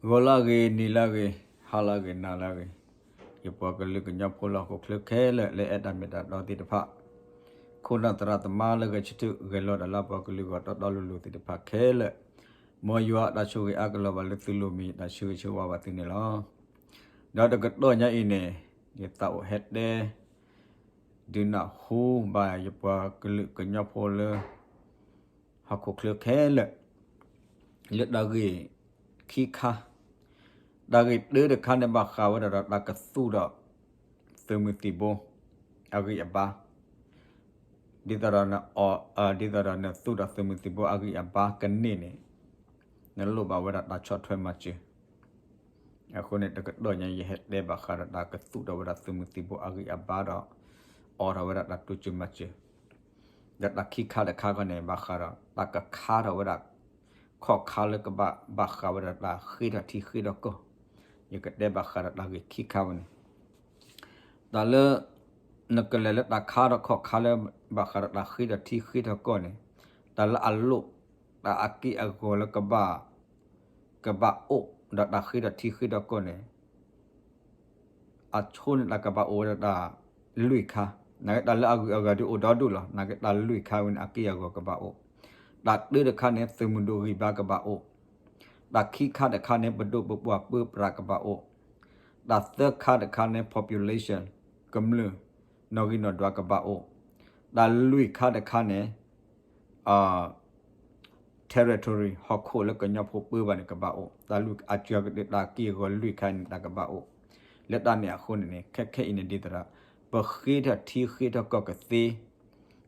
ဂီၤလၢအဂ့ၤ, နံၤလၢအဂ့ၤ, ဟါလၢအဂ့ၤ, နၤလၢအဂ့ၤ, ယပှၤကလုာ်ကညီဖိလၢဟီၣ်ခိၣ်ချၢခဲလၢာ် လၢအဲၣ်တၢ်မ့ၢ်တၢ်တီသ့ၣ်တဖၣ်, ခိၣ်နၢ်သရၣ်သမါလၢဂဲၤဆၢထၢၣ် ဂဲၤလီၤတၢ်လၢပှၤကလုာ်ဂီၢ်တီတီလိၤလိၤသ့ၣ်တဖၣ်ခဲလၢာ်, မ်ယွၤအတၢ်ဆိၣ်ဂ့ၤအါကလီၤဘၣ်လၢသုလိၤမံၤ တၢ်ဆၢဂ့ၤဆၢဝါဘၣ်သုန့ၣ်လီၤ. ဒီးတကတီၢ်ညါအံၤန့ၣ်, ယသးအိၣ်ဟဲတဲ ဒုးနၢ်ဟူဘၣ်ယပှၤကလုာ်ကညီဖိလၢ ဟီၣ်ခိၣ်ချၢခဲလၢာ် လၢတၢ်ဂ့ၢ်ခံခါ, တၢ်ဂ့ၢ်တၢတခါန့ၣ် ဘၣ်ဃးဝဲဒၣ်ဒီးတၢ်ကသူၣ်ဒီး သုးမုၢ်သံၣ်ဘိ အဂံၢ်အဘါ, ဒ်သိးဒီးနအီၣ်, ဒ်သိးဒီးနသူၣ်ဒီးသုးမုၢ်သံၣ်ဘိအဂံၢ်အဘါကန့ၢ်န့ၣ်, နလိၣ်ဘၣ်ဝဲဒၣ်တၢ်ဆီၣ်ထွဲမၤစၢၤ အဃိန့ၣ် တကတီၢ်ညါ ယဟဲတဲဘၣ်ဃးဒီးတၢ်ကသူၣ်ထီၣ်ဝဲဒၣ်သုးမုၢ်သံၣ်ဘိအဂံၢ်အဘါဒီး အိးထီၣ်ဝဲဒၣ်တၢ်တိစၢၤမၤစၢၤ, ဒီးတၢ်ခံခါတခါခီန့ၣ် ဘၣ်ဃးဒီး တၢ်ကခါထီၣ်ဝဲဒၣ် ခီၣ်ခါလၢကဘၣ်ဘၣ်ဃးဝဲဒၣ်တၢ်ဃ့ထီၣ်ထံဃ့ထီၣ်ကီၢ်, ယကတဲဘၣ်ဃးဒီးတၢ်ဂ့ၢ်ခံခါဝဲန့ၣ် တၢ်လၢ နကလဲၤလၢတၢ်ခါထီၣ်ခီၣ်ခါလၢ ဘၣ်ဃးဒီးတၢ်ဃ့ထီၣ်ထံဃ့ထီၣ်ကီၢ်န့ၣ်, တၢ်လၢအလိၣ် တၢ်အက့ၢ်အဂီၤလၢကဘၣ် ကဘၣ်အိၣ် ဒီးတၢ်ဃ့ထီၣ်ထံဃ့ထီၣ်ကီၢ်န့ၣ် အဆိန့ၣ်တၢ်ကဘၣ်အိၣ်ဝဲဒၣ်တၢ်လွံၢ်ခါ, နာ်က့တၢ်လၢအဂုၤအဂၤဒုးအိၣ်ဒီဒူၣ်လီၤ. နာ်က့တၢ်လွံၢ်ခါဝဲန့ၣ် အက့ၢ်အဂီၤကဘၣ်အိၣ်, တၢ်တၢတခါန့ၣ် သုးမုၢ်ဒိၣ်ဂံၢ်ဘါကဘၣ်အိၣ်, တၢ်ခံခါတခါန့ၣ် ပဒိၣ်ပပှၢ်ပၢပြးကဘၣ်အိၣ်, တၢ်သၢခါတခါန့ၣ် population ကမျၢၢ် နီၣ်ဂံၢ်နီၣ်ဒွးကဘၣ်အိၣ်, တၢ်လွံၢ်ခါတခါန့ၣ် territory ဟီၣ်ခိၣ်လၢကညီဖိပၢဘၣ်န့ၣ်ကဘၣ်အိၣ်, တၢ်လွံၢ်အစှၤကတၢၢ်တၢ်က့ၢ်အဂီၤလွံၢ်ခါန့ၣ် တၢ်ကဘၣ်အိၣ်, လၢတၢ်န့ၣ်အဃိန့ၣ်န့ၣ် ခဲခဲအံၤန့ၣ်ဒ်သိးဒီး ပဃ့ထီၣ်ထံဃ့ထီၣ်ကီၢ်ကသ့, ဒ်သိး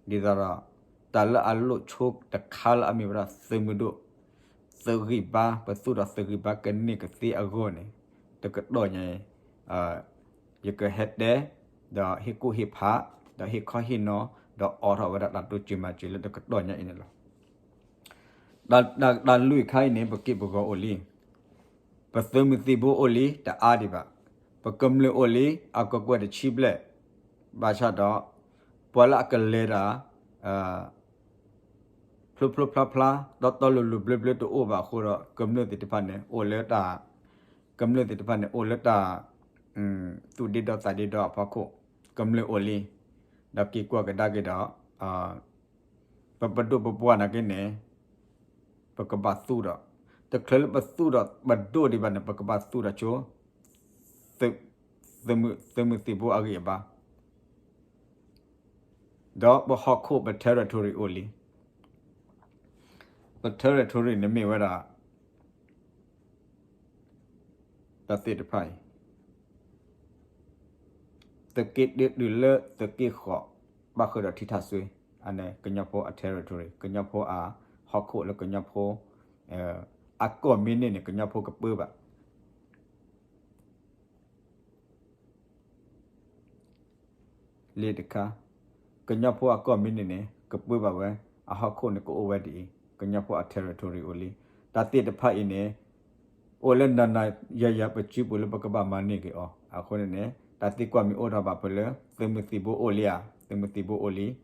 ဒီး တၢ်လၢအလိၣ်ဆိတခါလၢအမ့ၢ်ဝဲဒၣ်သုးမုၢ်ဒိၣ် သုးဂံၢ်ဘါ ပသူၣ်ထီၣ်သုးဂံၢ်ဘါကန့ၢ်ကသ့အဂီၢ်န့ၣ် တကတီၢ်ညါ ယကဟဲတဲ ဒီးဟ့ၣ်ကူၣ်ဟ့ၣ်ဖး ဒီးဟ့ၣ်ခီဟ့ၣ်နီၤ ဒီးအိးထီၣ်ဝဲဒၣ်တၢ်တိစၢၤမၤစၢၤလၢတကတီၢ်ညါအံၤန့ၣ်လီၤ. တၢ်လွံၢ်ခါအံၤန့ၣ် ပက့ၢ်ပဂီၤအိၣ်လံ, ပသုးမုၢ်သံၣ်ဘိအိၣ်လံ တအါဒံးဘၣ်, ပကမျၢၢ်အိၣ်လံ အကကွဲၢ်တဆံဘျဲၣ်, ဘၣ်ဆၣ်ဒီး ပှၤလၢအကလဲၤတၢ် ဖျိဖျိဖျါဖျါ တီတီလိၤလိၤဘျၢဘျၢတအိၣ်ဘၣ်အဃိဒီး ကမျၢၢ်သ့ၣ်တဖၣ်န့ၣ် အိၣ်လၢတၢ် ကမျၢၢ်သ့ၣ်တဖၣ်န့ၣ် အိၣ်လၢတၢ် သူၣ်ဒ့ဒီသးဒ့ဒီအဖီခိၣ်, ကမျၢၢ်အိၣ်လံ, ဒီးက့ၤကွၢ်ကဒါက့ၤဒီး ပပဒိၣ်ပပှၢ်နာ်က့န့ၣ် ပကဘၣ်သူၣ်ဒီး တချုးလၢပသူၣ်ဒီးပဒိၣ်ဒံးဘၣ်န့ၣ် ပကဘၣ်သူၣ်ဒီးဆိ သုးမုၢ်သံၣ်ဘိအဂံၢ်အဘါ ဒီးပဟီၣ်ခိၣ်ပ territory အိၣ်လံ, ပ territory န့ၣ်မ့ၢ်ဝဲဒၣ် တၢ်သ့ၣ်တဖၣ်အံၤ သုးက့တၢတုၤလၢသုးက့ဃိး ဘၣ်ဃုာ်ဒီးထံထၣ်စွ့, အန့ၣ်ကညီဖိအ territory ကညီဖိအဟီၣ်ခိၣ်လၢကညီဖိ အကီၢ်မ့ၢ်န့ၢ်န့ၣ် ကညီဖိကပၢဘၣ် လ့တခါ, ကညီဖိအကီၢ်မ့ၢ်န့ၣ်န့ၣ် ကပၢဘၣ်ဝဲ, အဟီၣ်ခိၣ်န့ၣ်ကအိၣ်ဝဲဒ်အံၤ, ကညီဖိအ territory အိၣ်လံ, တၢ်သ့ၣ်တဖၣ်အံၤန့ၣ် အိၣ်လၢနၤနၤယၤယၤပစုပူၤလၢပကဘၣ်မၤန့ၢ်က့ၤအီၤ, အဃိန့ၣ်န့ၣ် တၢ်သံကွၢ်မ့ၢ်အိၣ်ထီၣ်ဘၣ်ဖဲလၢ သုးမုၢ်သံၣ်ဘိအိၣ်လံဧါ, သုးမုၢ်သံၣ်ဘိအိၣ်လံ,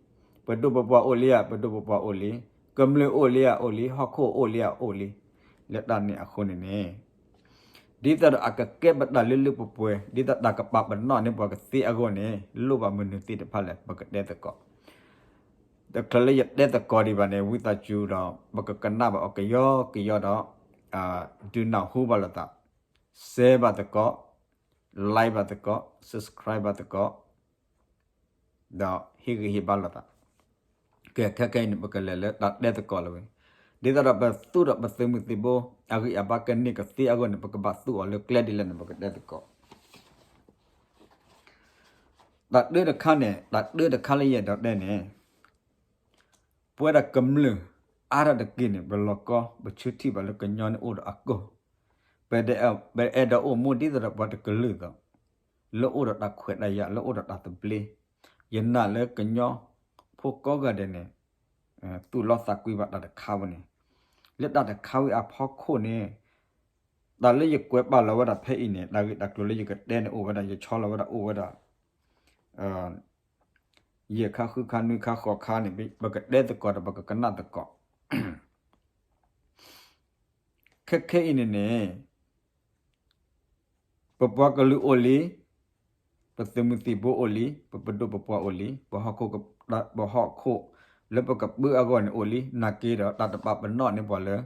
ပဒိၣ်ပပှၢ်အိၣ်လံဧါ, ပဒိၣ်ပပှၢ်အိၣ်လံ, ကမျၢၢ်အိၣ်လံဧါ, အိၣ်လံ, ဟီၣ်ခိၣ်အိၣ်လံဧါ, အိၣ်လံ, လၢတၢ်န့ၣ်အဃိန့ၣ်န့ၣ် ဒ်သိးဒီးအကကဲပတၢ်လၢလၢပှဲၤပှဲၤ, ဒ်သိးတၢ်ကပာ်ပနီၣ်န့ၢ်ပှၤကသ့အဂီၢ်န့ၣ် လိၣ်ဘၣ်မနုၤသ့ၣ်တဖၣ်လဲၣ် ပကတဲသကိး, တချုးလၢယတဲသကိးဒံးဘၣ်န့ၣ် ဝံသးစူၤဒီး ပကကနၣ်ဘၣ်အီၤကယီကယီဒီး ဒုးနၢ်ဟူဘၣ်လိာ်သး, share ဘၣ်သကိး, like ဘၣ်သကိး, subscribe ဘၣ်သကိး ဒီးဟ့ၣ်ဂံၢ်ဟ့ၣ်ဘါလိာ်သး, ကဲ ခဲခဲအံၤန့ၣ် ပကလဲၤလၢတၢ်တဲသကိးလၢဝဲ, ဒ်သိးဒီးပသူၣ်ဒီးပသုးမုၢ်သံၣ်ဘိ အဂံၢ်အဘါကန့ၢ်ကသ့အဂီၢ်န့ၣ် ပကဘၣ်သူၣ်အီၤလၢကျဲဒ်လဲၣ်န့ၣ် ပကတဲသကိး တၢ်တၢတခါန့ၣ် တၢ်တၢတခါလၢယအဲၣ်ဒိးတဲန့ၣ် ပဝဲဒၣ်ကမျၢၢ်အါထီၣ်တက့ၢ်န့ၣ် ပလီၤကီ ပဆၢထံၣ်ဘၣ်လၢကညီန့ၣ်အိၣ်ဒီးအကီၢ်, ပအဲၣ်ဒိးအိၣ်မူဒ်သိးဒီးပှၤတကလုာ်သိး, လၢအိၣ်ဒီးတၢ်ခွဲးတၢ်ယာ် လၢအိၣ်ဒီးတၢ်သဘျ့, ယနာ်လၢကညီဖိကိးဂၤဒဲးန့ၣ် သူၣ်လီသးကွံဘၣ်တၢ်တခါဝဲန့ၣ်, လၢတၢ်တခါဝဲအဖီခိၣ်န့ၣ် တၢ်လၢယကွဲးပာ်လီၤဝဲဒၣ်ဖဲအံၤန့ၣ် တၢ်ဂ့ၢ်တၢ်ကျိၤလၢယကတဲန့ၣ်အိၣ်ဝဲဒၣ် ယဆီလီၤဝဲဒၣ်အိၣ်ဝဲဒၣ် ယဲၢ်ခါဃုခါနွံခါဃိးခါန့ၣ် ပကတဲသကိးဒီးပကကနၣ်သကိး, ခဲခဲအံၤန့ၣ်န့ၣ် ပပှၤကလုာ်အိၣ်လံ, ပသုးမုၢ်သံၣ်ဘိအိၣ်လံ, ပပဒိၣ်ပပှၢ်အိၣ်လံ, ပဟီၣ်ခိၣ် ပဟီၣ်ခိၣ်လၢပကပၢအဂီၢ်န့ၣ်အိၣ်လံ, နာ်က့ဒီး တၢ်တပာ်ပနီၣ်န့ၢ်ပှၤလၢ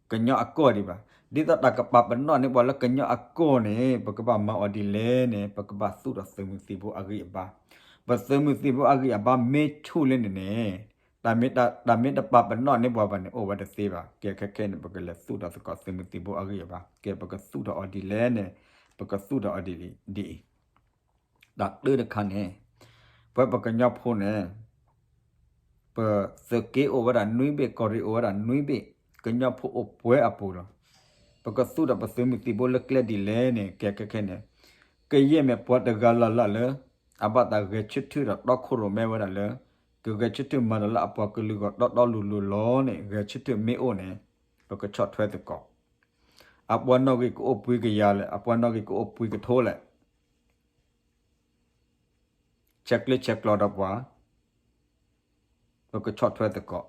ကညီအကီၢ်ဒံးဘၣ်. ဒ်သိးတၢ်ကပာ်ပနီၣ်န့ၢ်ပှၤလၢကညီအကီၢ်န့ၣ် ပကဘၣ်မၤအီၤဒ်လဲၣ်န့ၣ် ပကဘၣ်သူၣ်ထီၣ်သုးမုၢ်သံၣ်ဘိအဂံၢ်အဘါ. ပသုးမုၢ်သံၣ်ဘိအဂံၢ်အဘါမ့ၢ်ဆူၣ်လံန့ၣ်န့ၣ် တၢ်မ့ၢ်တၢ်မ့ၢ်တပာ်ပနီၣ်န့ၢ်ပှၤဘၣ်န့ၣ် အိၣ်ဝဲတသ့ဘၣ်. ကဲခဲခဲအံၤန့ၣ် ပကလဲၤသူၣ်ထီၣ်သကိးသုးမုၢ်သံၣ်ဘိအဂံၢ်အဘါ. ကဲပကသူၣ်ထီၣ်အီၤဒ်လဲၣ်န့ၣ် ပကသူၣ်ထီၣ်အီၤဒ်အံၤ, ဒ်အံၤ. တၢ်တၢတခါန့ၣ် ပဝဲပကညီဖိန့ၣ် ပသုးက့အိၣ်ဝဲဒၣ်နွံဘ့ၣ်, ကီၢ်ရ့ၣ်အိၣ်ဝဲဒၣ်နွံဘ့ၣ်, ကညီဖိအိၣ်ပှဲၤအပူၤလီၤ. ပကသူၣ်ထီၣ်ပသုးမုၢ်သံၣ်ဘိလၢကျဲဒ်လဲၣ်န့ၣ် ကဲခဲခဲန့ၣ် ကယဲၢ်မ့ၢ်ပှၤတဂၤလၢ်လၢ်လၢ အဘၣ်တၢ်ဂဲၤဆၢထၢၣ်ဒီးတီခိၣ်ရိၣ်မဲဝဲဒၣ်လၢ ကဂဲၤဆၢထၢၣ်မၤတၢ်လၢအပှၤကလုာ်ဂီၢ်တီတီလိၤလိၤလီၤန့ၣ် ဂဲၤဆၢထၢၣ်မ့ၢ်အိၣ်န့ၣ် ပကဆီၣ်ထွဲသကိး. အပှၤနီၣ်ဂံၢ်ကအိၣ်ပှဲၤကယၤလဲၣ်, အပှၤနီၣ်ဂံၢ်ကအိၣ်ပှဲၤကထိလဲၣ်, ဆဲးကျၢဆဲးကျိးဒီးပှၤ, ပကဆီၣ်ထွဲသကိး.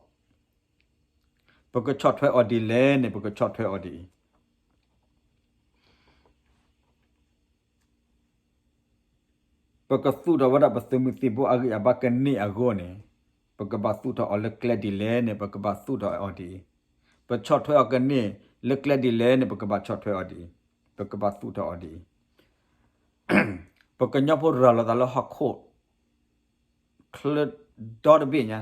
ပကဆီၣ်ထွဲအီၤဒ်လဲၣ်န့ၣ် ပကဆီၣ်ထွဲအီၤဒ်အံၤ. ပကသူၣ်ထီၣ်ဝဲဒၣ်ပသုးမုၢ်သံၣ်ဘိအဂံၢ်အဘါကန့ၢ်အဂီၢ်န့ၣ် ပကဘၣ်သူၣ်ထီၣ်အီၤလၢကျဲဒ်လဲၣ်န့ၣ် ပကဘၣ်သူၣ်ထီၣ်အီၤဒ်အံၤ. ပဆီၣ်ထွဲအီၤကန့ၢ်လၢကျဲဒ်လဲၣ်န့ၣ် ပကဘၣ်ဆီၣ်ထွဲအီၤဒ်အံၤ, ပကဘၣ်သူၣ်ထီၣ်အီၤဒ်အံၤ. ပကညီဖိရၤလီၤသးလၢဟီၣ်ခိၣ် ချၢဒီတဘ့ၣ်ညါ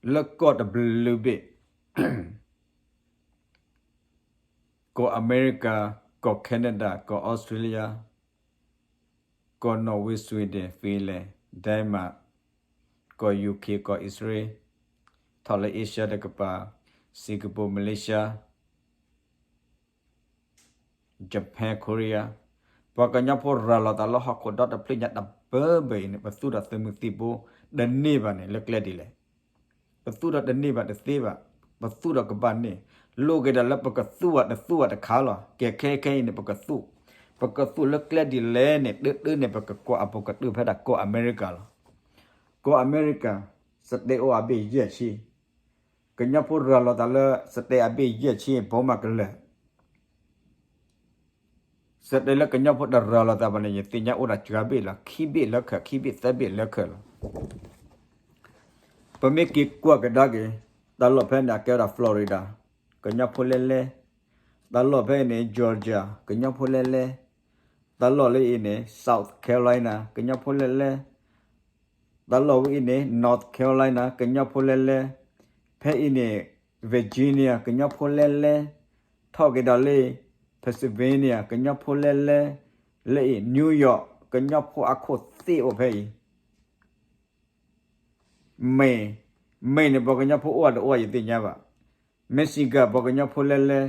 လၢကီၢ်တဘျုးဘ့ၣ်, ကီၢ်အမဲရကၤ, ကီၢ် Canada, ကီၢ် Australia, ကီၢ် Norway, Sweden, Finland, Denmark, ကီၢ် UK, ကီၢ် Israel, ထီၣ်လၢ Asia တကပၤ, Singapore, Malaysia, Japan, Korea, ပှၤကညီဖိရၤလီၤသးလၢဟီၣ်ခိၣ်ဒီတဖျၢၣ်ညါတဘၢဘၢအံၤန့ၣ် ပသူၣ်ထီၣ်သုးမုၢ်သံၣ်ဘိတန့ၢ်ဘၣ်န့ၣ် လၢကျဲဒ်လဲၣ်. ပသူၣ်ထီၣ်တန့ၢ်ဘၣ်တသ့ဘၣ်, ပသူၣ်ထီၣ်ကဘၣ်န့ၢ်, လိၣ်က့ၤဒၣ်လၢပကသူၣ်ဘၣ်တသူၣ်ဘၣ်တခါလီၤ. ကဲခဲခဲအံၤန့ၣ် ပကသူၣ်, ပကသူၣ်လၢကျဲဒ်လဲၣ်န့ၣ် တၢတၢန့ၣ် ပကကွၢ်အပူၤကတၢၢ်ဖဲဒၣ်ကီၢ်အမဲရကၤလီၤ. ကီၢ်အမဲရကၤ state အိၣ်အဘ့ၣ်ယဲၢ်ဆံ, ကညီဖိရၤလီၤသးလၢ state အဘ့ၣ်ယဲၢ်ဆံ ဘီမးကလၢာ် state လၢကညီဖိတရၤလီၤသးဘၣ်န့ၣ် ယသ့ၣ်ညါအိၣ်ဒၣ်စှၤဘ့ၣ်လီၤ, ခံဘ့ၣ်လၢခဲ ခံဘ့ၣ်သၢဘ့ၣ်လၢခဲလီၤ. ပမ့ၢ်က့ၤကွၢ်ကဒါက့ၤ တၢ်လီၢ်ဖဲန့ၣ် အကဲဝဲဒၣ် Florida, ကညီဖိလဲလဲ, တၢ်လီၢ်ဖဲအံၤန့ၣ် Georgia, ကညီဖိလဲလဲ, တၢ်လီၢ်လၢအံၤန့ၣ် South Carolina, ကညီဖိလဲလဲ, တၢ်လီၢ်ဝဲအံၤန့ၣ် North Carolina, ကညီဖိလဲလဲ, ဖဲအံၤန့ၣ် Virginia, ကညီဖိလဲလဲ, ထီၣ်က့ၤဒီးလၢ Pennsylvania, ကညီဖိလဲလဲ, လၢအံၤ New York, ကညီဖိအခိၣ်သ့ၣ်အိၣ်ဖဲအံၤ Maine, Maine န့ၣ် ပှၤကညီဖိအိၣ်အတအိၣ်ယသ့ၣ်ညါဘၣ်. Michigan ပှၤကညီဖိလဲလဲ,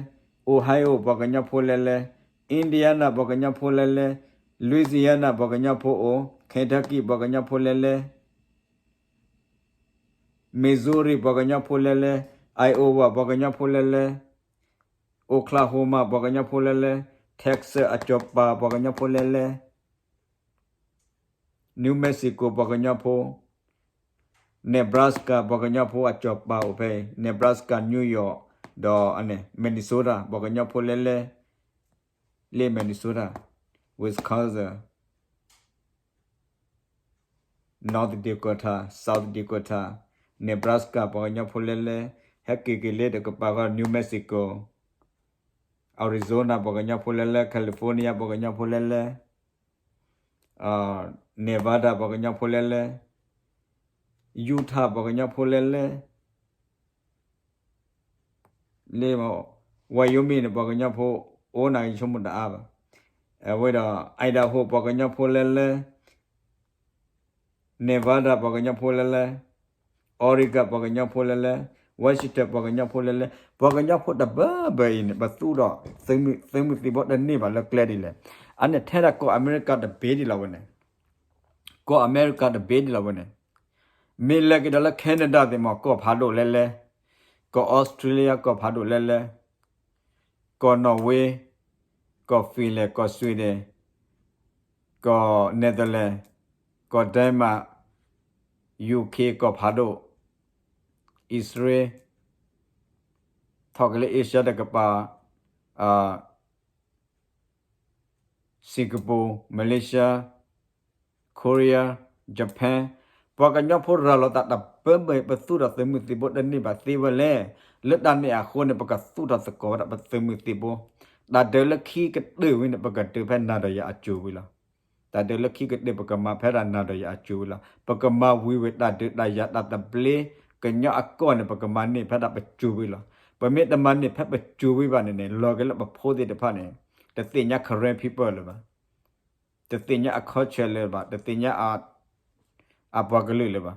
Ohio ပှၤကညီဖိလဲလဲ, Indiana ပှၤကညီဖိလဲလဲ, Louisiana ပှၤကညီဖိအိၣ်, Kentucky ပှၤကညီဖိလဲလဲ, Missouri ပှၤကညီဖိလဲလဲ, Iowa ပှၤကညီဖိလဲလဲ, Oklahoma ပှၤကညီဖိလဲလဲ, Texas အစီၤပၤပှၤကညီဖိလဲလဲ, New Mexico ပှၤကညီဖိ, Nebraska ပှၤကညီဖိအစီၤပၤအိၣ်ဖဲအံၤ, Nebraska, New York, ဒီး Minnesota ပှၤကညီဖိလဲလဲ, လၢ Minnesota, Wisconsin, North Dakota, South Dakota, Nebraska ပှၤကညီဖိလဲလဲ, ဟဲက့ၤက့ၤလၢတကပၤဃီ New Mexico, Arizona ပှၤကညီဖိလဲလဲ, California ပှၤကညီဖိလဲလဲ, Nevada ပှၤကညီဖိလဲလဲ, Utah ပှၤကညီဖိလဲလဲ, လၢ Wyoming န့ၣ် ပှၤကညီဖိအိၣ်နၤ ယဆိကမိၣ်တအါဘၣ်. အဝဲဒီး Idaho ပှၤကညီဖိလဲလဲ, Nevada ပှၤကညီဖိလဲလဲ, Oregon ပှၤကညီဖိလဲလဲ, Washington ပှၤကညီဖိလဲလဲ, ပှၤကညီဖိတဘၢဘၢအံၤန့ၣ် ပသူၣ်ဒီး သုးမုၢ်သံၣ်ဘိတန့ၢ်ဘၣ်လၢကျဲဒ်လဲၣ်. အန့ၣ်ထဲဒၣ်ကီၢ်အမဲရကၤတဘ့ၣ်ဒ်လီၤဝဲန့ၣ်, ကီၢ်အမဲရကၤတဘ့ၣ်ဒ်လီၤဝဲန့ၣ်, မ့ၢ်လဲၤက့ၤဒီးလၢ Canada သ့ၣ်မး ကီၢ်ဖးဒိၣ်လဲလဲ, ကီၢ် Australia ကီၢ်ဖးဒိၣ်လဲလဲ, ကီၢ် Norway, ကီၢ် Finland, ကီၢ် Sweden, ကီၢ် Netherlands, ကီၢ် Denmark, UK ကီၢ်ဖးဒိၣ်, Israel, ထီၣ်က့ၤလၢ Asia တကပၤ, Singapore, Malaysia, Korea, Japan, ပှၤကညီဖိရၤလီၤသးတပၢၢ်ဘၢၣ် ပသူၣ်ထီၣ်သုးမုၢ်သံၣ်ဘိတန့ၢ်ဘၣ်သ့ဝဲလဲၣ်. လၢတၢ်န့ၣ်အဃိန့ၣ် ပကသူၣ်ထီၣ်သကိးဝဲဒၣ်ပသုးမုၢ်သံၣ်ဘိ, တၢ်ဒုးလၢခံကတၢၢ်ဝံၤန့ၣ် ပကဒုးဖဲနၤဒီးယၤအစိၤဝံၤလီၤ. တၢ်ဒုးလၢခံကတၢၢ် ပကမၤဖဲဒၣ်နၤဒီးယၤအစိၤဝံၤလီၤ. ပကမၤဝံၤဝဲတၢ်ဒုးတၢ်ယၤတၢ်သဘျ့ ကညီအကီၢ်န့ၣ် ပကမၤန့ၢ်ဖဲဒၣ်ပစိၤဝံၤလီၤ. ပမ့ၢ်တမၤန့ၢ်ဖဲပစိၤဝံၤဘၣ်န့ၣ်န့ၣ် လီၤက့ၤလၢပဖိသ့ၣ်တဖၣ်န့ၣ် တသ့ၣ်ညါ Karen people လၢၤဘၣ်, တသ့ၣ်ညါအ culture လၢၤဘၣ်, တသ့ၣ်ညါ အပှၤကလုာ်လၢၤဘၣ်,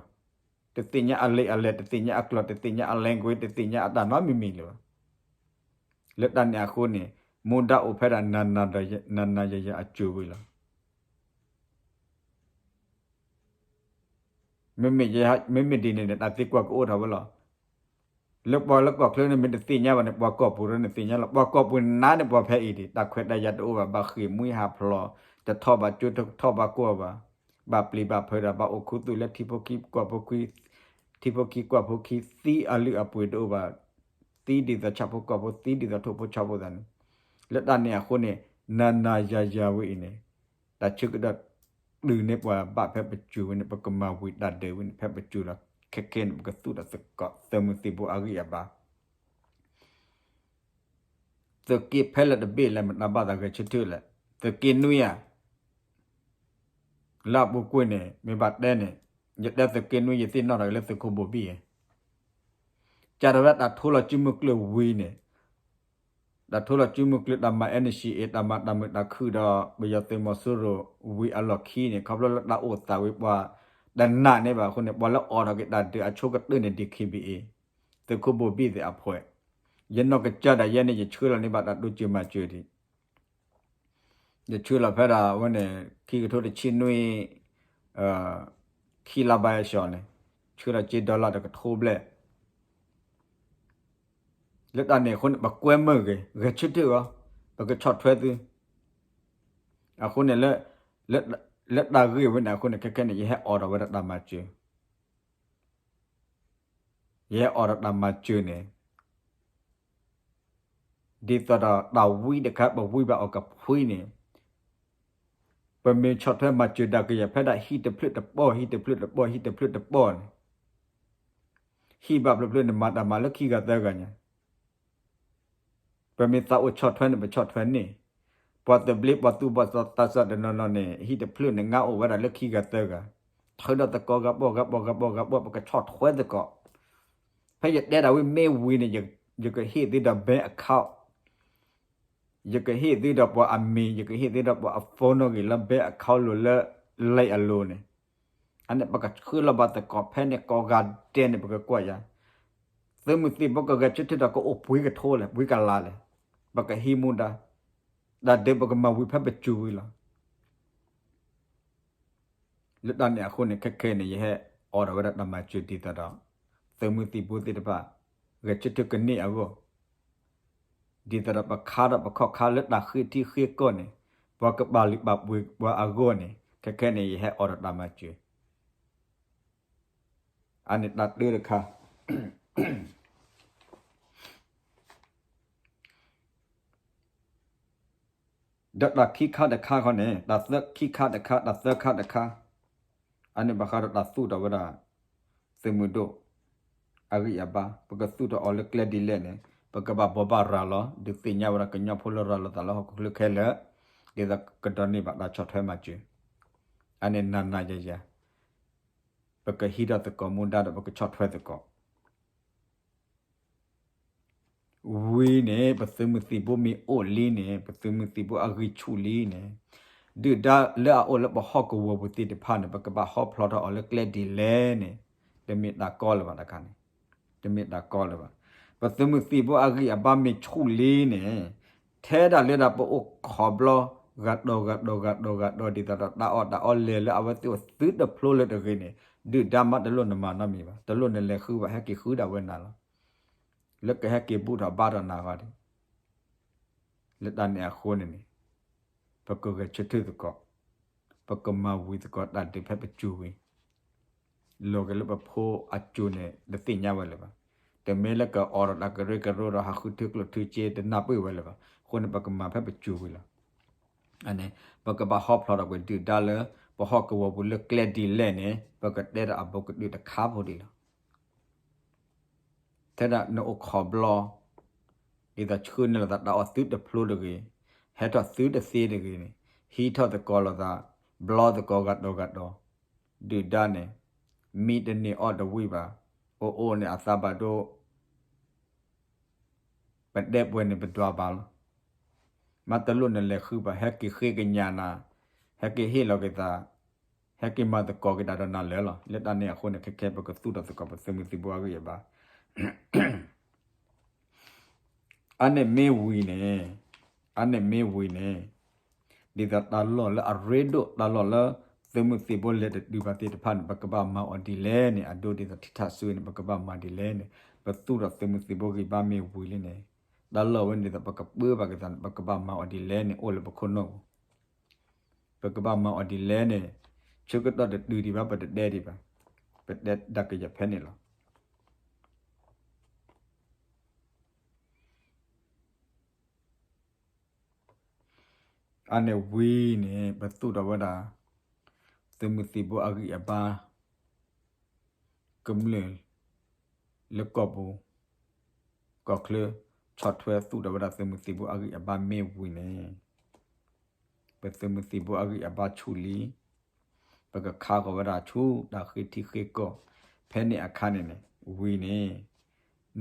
တသ့ၣ်ညါအလံာ်အလဲၢ်, တသ့ၣ်ညါအကျိာ်, တသ့ၣ်ညါအ language, တသ့ၣ်ညါအတၢ်နီတမံၤမံၤလၢၤဘၣ်. လၢတၢ်န့ၣ်အဃိန့ၣ် မူဒါအိၣ်ဖဲဒၣ် နၤနၤယၤယၤအစိၤဝံၤလီၤ. မ့မ့ၢ်ဒ်န့ၣ်န့ၣ် တၢ်သံကွၢ်ကအိၣ်ထီၣ်ဝဲလီၤ. လၢပှၤလၢကီၢ်ချၢန့ၣ် မ့ၢ်တသ့ၣ်ညါဘၣ်န့ၣ် ပှၤကီၢ်ပူၤဒီးန့ၣ်သ့ၣ်ညါလီၤ. ပှၤကီၢ်ပူၤန့ၣ် ပှၤဖဲအံၤဒံး တၢ်ခွဲးတၢ်ယာ်တအိၣ်ဘၣ်, ဘၣ်ဃ့ၢ်မှံဟးဖျိး, တထီၣ်ဘၣ်ကၠိ တထီၣ်ဘၣ်ကီၢ်ဘၣ်, ဘၣ်ပျံၤဘၣ်ဖုးဒီး ဘၣ်အိၣ်ခူသူၣ်လၢထံဖိကီၢ်ဖိခံ, ထံဖိကီၢ်ဖိခံ သံအလုၢ်အပှ့ၤတအိၣ်ဘၣ်, သံဒ်သိးဆၣ်ဖိကီၢ်ဖိ, သံဒ်သိးထိၣ်ဖိဆီဖိသးန့ၣ်. လၢတၢ်န့ၣ်အဃိန့ၣ် နၤနၤယၤယၤဝဲအံၤန့ၣ် တၢ်ဆၢကတီၢ်တုၤန့ၢ်ပှၤဘၣ်ဖဲပစိၤဝံၤန့ၣ် ပကမၤဝံၤတၢ်ဒုးဝံၤန့ၣ် ဖဲပစိၤလီၤ. ခဲခဲန့ၣ် ပကသူၣ်ထီၣ်သကိးသုးမုၢ်သံၣ်ဘိအဂံၢ်အဘါ. သုးက့ဖဲလဲၣ်တဘ့ၣ်လဲၣ် မတၤဘၣ်သးဂဲၤဆၢထၢၣ်လဲၣ်. သုးက့နွံဧါ, လၢအပူၤကွံာ်န့ၣ် မ့ၢ်ဘၣ်တဲန့ၣ် ယတဲသုးက့နွံ ယသ့ၣ်နီၣ်ထီၣ်က့ၤလၢသုးခိၣ်ဘိၣ်ဘံၣ်ဧါ. ကၢ်ထီၣ်ဝဲတၢ်ထိလီၤစုမုၢ်ကျၢၢ်ဝံၤန့ၣ် တၢ်ထိလီၤစုမုၢ်ကျၢၢ် တၢ်မၤ NCA တၢ်မၤတၢ်မုာ်တၢ်ခုၣ်ဒီး ပယီၤသုးမီၤစိရိၤဝံၤအလီၢ်ခံန့ၣ် ခီဖျိလၢတၢ်အိၣ်သးဝံၤ ပှၤတနာ်န့ၢ်ဘၣ်အဃိန့ၣ် ပှၤလၢအိးထီၣ်က့ၤတၢ်ဒုးအဆိကတၢၢ်န့ၣ် DKBA သုးခိၣ်ဘိၣ်ဘံၣ်သ့ၣ်အဖှဲး. ယနီၢ်ကစၢ်ဒၣ်ယဲန့ၣ် ယဆှၢလီၤန့ၢ်ဘၣ်တၢ်တိစၢၤမၤစၢၤဒံး ယဆှၢလီၤဖဲဒၣ်ဝဲန့ၣ် ခံကထိတဆံနွံ ခံလါဘၣ်အဆၢန့ၣ် ဆှၢလီၤစ့ dollar တကထိဘျဲၣ်. လၢတၢ်န့ၣ်အဃိန့ၣ် ပကွဲမုာ်ဂ့ၤ ဂဲၤဆၢထၢၣ်အီၤ ပကဆီၣ်ထွဲသု. အဃိန့ၣ် လၢတၢ်ဂ့ၢ်ဝဲန့ၣ်အဃိန့ၣ် ခဲခဲန့ၣ် ယဟဲအိးထီၣ်ဝဲဒၣ်တၢ်မၤစၢၤ ယဟဲအိးထီၣ်တၢ်မၤစၢၤန့ၣ် ဒ်သိးဒီးတၢ်ဝံတခါ ပဝံဘၣ်အီၤကဖှံန့ၣ် ပမ့ၢ်ဆီၣ်ထွဲမၤစၢၤဒၣ်ကယၤဖဲဒၣ်ဟံၣ်တဖျၢၣ်တပီၢ် ဟံၣ်တဖျၢၣ်တပီၢ် ဟံၣ်တဖျၢၣ်တပီၢ်န့ၣ် ဟံၣ်ဘၣ်ဖျၢၣ်ဖျၢၣ်န့ၣ် မၤတၢ်မၤလၢခံဂၤသၢဂၤညါ ပမ့ၢ်သးအိၣ်ဆီၣ်ထွဲန့ၣ် ပဆီၣ်ထွဲန့ၣ်, ပှၤသဘျ့ပှၤသူၣ်ဘီၣ်သးစၢ်တနီၤနီၤန့ၣ် ဟံၣ်တဖျၢၣ်န့ၣ် ငါအိၣ်ဝဲဒၣ်လၢခံဂၤသၢဂၤ, ထုးဒီးသကိးဂၤဘီၣ်ဂၤဘီၣ်ဂၤဘီၣ်ဂၤဘီၣ် ပကဆီၣ်ထွဲသကိး, ဖဲယတဲဒၣ်ဝံၤမ့ၢ်ဝံၤန့ၣ် ယကဟ့ၣ်သုဒီး bank account, ယကဟ့ၣ်သုဒီးပှၤအမံၤ, ယကဟ့ၣ်သုဒီးပှၤအ phone နီၣ်ဂံၢ်လၢ bank account လိၤလၢ လံာ်အလိၤန့ၣ်, အန့ၣ်ပကဆှၢလီၤဘၣ်သကိးဖဲန့ၣ်ကိးဂၤဒဲးန့ၣ် ပကကွၢ်ယၤ, သုးမုၢ်သံၣ်ဘိကဂဲၤဆၢထၢၣ်ဒီးကအိၣ်ပှဲၤကထိလဲၣ် ပှဲၤကလးလဲၣ်, ပကဟံးမူဒါ, တၢ်ဒုးပကမၤဝံၤဖဲပစိၤဝံၤလီၤ. လၢတၢ်န့ၣ်အဃိန့ၣ် ခဲခဲန့ၣ် ယဟဲအိးထီၣ်ဝဲဒၣ်တၢ်မၤစၢၤဒ်သိးဒီး သုးမုၢ်သံၣ်ဘိသ့ၣ်တဖၣ် ဂဲၤဆၢထၢၣ်ကန့ၢ်အဂီၢ်, ဒ်သိးဒီးပခါထီၣ်ပခီၣ်ခါလၢတၢ်ဃ့ထံဃ့ကီၢ်န့ၣ် ပှၤကပာ်လုၢ်ပာ်ပှ့ၤပှၤအဂီၢ်န့ၣ် ခဲခဲန့ၣ် ယဟဲအိးထီၣ်တၢ်မၤစၢၤ, အန့ၣ်တၢ်တၢတခါ ဒီးတၢ်ခံခါတခါခီန့ၣ် တၢ်သၢခံခါတခါ တၢ်သၢခါတခါ, အန့ၣ်ဘၣ်ဃးဒီးတၢ်သူၣ်ထီၣ်ဝဲဒၣ် သုးမုၢ်ဒိၣ် အဂံၢ်အဘါ, ပကသူၣ်ထီၣ်အီၤလၢကျဲဒ်လဲၣ်န့ၣ် ပကဘၣ်ဘိးဘၣ်ရၤလီၤ ဒုးသ့ၣ်ညါဝဲဒၣ်ကညီဖိလၢရၤလီၤသးလၢဟီၣ်ခိၣ်ချၢခဲလၢာ်, ဒ်သိးကဒိးန့ၢ်ဘၣ်တၢ်ဆီၣ်ထွဲမၤစၢၤ, အန့ၣ်နၤနၤယၤယၤ, ပကဟံးထီၣ်သကိးမူဒါဒီးပကဆီၣ်ထွဲသကိး ဝံၤန့ၣ် ပသုးမုၢ်သံၣ်ဘိမ့ၢ်အိၣ်လံန့ၣ် ပသုးမုၢ်သံၣ်ဘိအဂံၢ်ဆူၣ်လံန့ၣ်, ဒုၣ်ဒါလၢအအိၣ်လၢပဟီၣ်ကဝီၤပူၤသ့ၣ်တဖၣ်န့ၣ် ပကဘၣ်ဟီဖျိးထီၣ်အီၤလၢကျဲဒ်လဲၣ်န့ၣ်, တမ့ၢ်တၢ်ကီလၢၤဘၣ်တခါန့ၣ်, တမ့ၢ်တၢ်ကီလၢၤဘၣ်. ပသုးမုၢ်သံၣ်ဘိအဂံၢ်အဘါမ့ၢ်ဆူၣ်လံန့ၣ်, ထဲဒၣ်လၢဒၣ်ပအိၣ်ခိးဘျီ ဂၤတီၤဂၤတီၤဂၤတီၤဂၤတီၤ ဒ်သိးဒီးတၢ်အီၣ်တၢ်အီလဲၤလၢအဝဲသ့ၣ်အိၣ်သုတဖျိလၢတဂ့ၤန့ၣ်, ဒုၣ်ဒါမးတလိၣ်နမၤနီတမံၤဘၣ်, တလိၣ်နလဲၤဃုဘၣ် ဟဲက့ၤဃုဒၣ်ဝဲနၤလီၤ. လၢကဟဲက့ၤဘူၣ်ထီၣ်ဘါထီၣ်နၤဂီၢ်ဒံး, လၢတၢ်န့ၣ်အဃိန့ၣ်န့ၣ်, ပကဂဲၤဆၢထၢၣ်သကိး, ပကမၤဝံၤသကိးတၢ်ဒုးဖဲပစိၤဝံၤ, လီၤက့ၤလၢပဖိအစိၤန့ၣ် တသ့ၣ်ညါဝဲလၢၤဘၣ်. တမ့ၢ်လၢကအိးထီၣ်တၢ်ကရၢကရိဒီးဟးဃုထၢကျိၣ်ထူစ့တနၢ်ပၢၢ်ဝဲလၢၤဘၣ်. အဃိန့ၣ် ပကမၤဖဲပစိၤဝံၤလီၤ. ပကဘၣ်ဟီဖျိးထီၣ်ကွံာ်ဒုၣ်ဒါလၢ ပဟီၣ်ကဝီၤပူၤလၢကျဲဒ်လဲၣ်န့ၣ် ပကတဲဒီးအဘူးကတၢၢ်တခါဖိဒံးလီၤ. ထဲဒၣ်နအိၣ်ခိးဘျီ ဒ်သိးဆှၢန့ၢ်လိာ်သးတၢ်အီၣ်သုတဖျိတဂ့ၤ, ဟဲထီၣ်သုတသ့တဂ့ၤန့ၣ် ဟံးထီၣ်သကိးလိာ်သး ဘျီသကိးဂၤတီၤဂၤတီၤ, ဒုၣ်ဒါန့ၣ် မံတန့ၢ်အီၣ်တဝံၣ်ဘၣ်, အိၣ်အိၣ်န့ၣ်အသးဘၣ်ဒိ ပဒဲပှဲၤန့ၣ်ပဒွးဘၣ်လီၤ. မ့ၢ်တလိၣ်နလဲၤဃုဘၣ် ဟဲက့ၤဃ့ကညးနၤ, ဟဲက့ၤဟ့ၣ်လီၤက့ၤသး, ဟဲက့ၤမၤသကိးက့ၤတၢ်ဒီးနၤလၢာ်လီၤ. လၢတၢ်န့ၣ်အဃိန့ၣ် ခဲခဲပကသူၣ်ထီၣ်သကိးပသုးမုၢ်သံၣ်ဘိအဂံၢ်အဘါ အါန့ၣ်မ့ၢ်ဝံၤန့ၣ်, အါန့ၣ်မ့ၢ်ဝံၤန့ၣ်, ဒ်သိးတၢ်လီၢ်လၢအရ့ဒိၣ် တၢ်လီၢ်လၢသုးမုၢ်သံၣ်ဘိလဲၤတတုၤဘၣ်သ့ၣ်တဖၣ်န့ၣ် ပကဘၣ်မၤအီၤဒ်လဲၣ်န့ၣ် အဒိဒ်သိးထံထၣ်စုန့ၣ် ပကဘၣ်မၤဒ်လဲၣ်န့ၣ် ပသူၣ်ထီၣ်သုးမုၢ်သံၣ်ဘိဂံၢ်ဘါမ့ၢ်ဝံၤလံန့ၣ် တၢ်လီၢ်ဝဲန့ၣ်ဒ်သိးပကပၢဘၣ်က့ၤသးန့ၣ် ပကဘၣ်မၤအီၤဒ်လဲၣ်န့ၣ် အိၣ်လၢပခိၣ်နူာ်ပူၤ ပကဘၣ်မၤအီၤဒ်လဲၣ်န့ၣ် ဆၢကတီၢ်တတုၤဒံးဘၣ် ပတတဲဒံးဘၣ်, ပတဲဒၣ်ကယၤဖဲန့ၣ်လီၤ. အါန့ၣ်ဝံၤန့ၣ် ပသူၣ်ထီၣ်ဝဲဒၣ် သုးမုၢ်သံၣ်ဘိအဂံၢ်အဘါ ကမျၢၢ်လၢကီၢ်ပူၤ ကီၢ်ချၢ ဆီၣ်ထွဲသူၣ်ထီၣ်ဝဲဒၣ်သုးမုၢ်သံၣ်ဘိအဂံၢ်အဘါမ့ၢ်ဝံၤန့ၣ် ပသုးမုၢ်သံၣ်ဘိအဂံၢ်အဘါဆူၣ်လံ, ပကခါဃီၤဝဲဒၣ်ဆူတၢ်ဃ့ထံဃ့ကီၢ် ဖဲန့ၣ်အခါန့ၣ်န့ၣ် ဝံၤန့ၣ်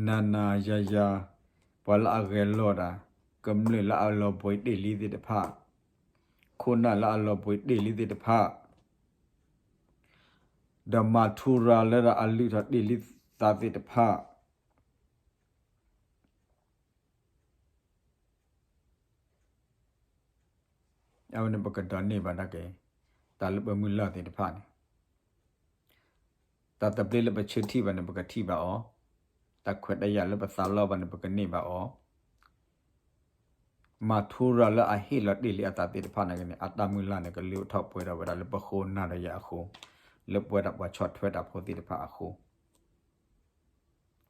နၤနၤယၤယၤ ပှၤလၢအဂဲၤလီၤတၢ် ကမျၢၢ်လၢအလီၤဘှံးတ့ၢ်လံသ့ၣ်တဖၣ်, ခိၣ်နၢ်လၢအလီၤဘှံးတ့ၢ်လံသ့ၣ်တဖၣ် ဒီးမၤထူရၤလၢဒၣ်အလုၢ်ထီၣ်တ့ၢ်လံသးသ့ၣ်တဖၣ် အဝဲန့ၣ်ပကဒိးန့ၢ်ဘၣ်ဒၣ်က့ၤ တၢ်လၢပမုၢ်လၢ်သ့ၣ်တဖၣ်န့ၣ်, တၢ်သဘျ့လၢပဆၢထံၣ်ဘၣ်န့ၣ် ပကထံၣ်ဘၣ်အီၤ, တၢ်ခွဲးတၢ်ယာ်လၢပသးလီဘၣ်န့ၣ် ပကန့ၢ်ဘၣ်အီၤ, မၤထူရၤလၢအဟ့ၣ်လီၤတ့ၢ်လံအသးသ့ၣ်တဖၣ်န့ၣ်ဂ့ၤန့ၣ် အတၢ်မုၢ်လၢ်န့ၣ် ကလုၢ်ထီၣ်ပှဲၤထီၣ်ဝဲဒၣ်လၢပဃိနၤဒီးယၤအဃိ, လၢပဝဲဒၣ်ပှၤဆီၣ်ထွဲတၢ်ဖိသ့ၣ်တဖၣ်အဃိ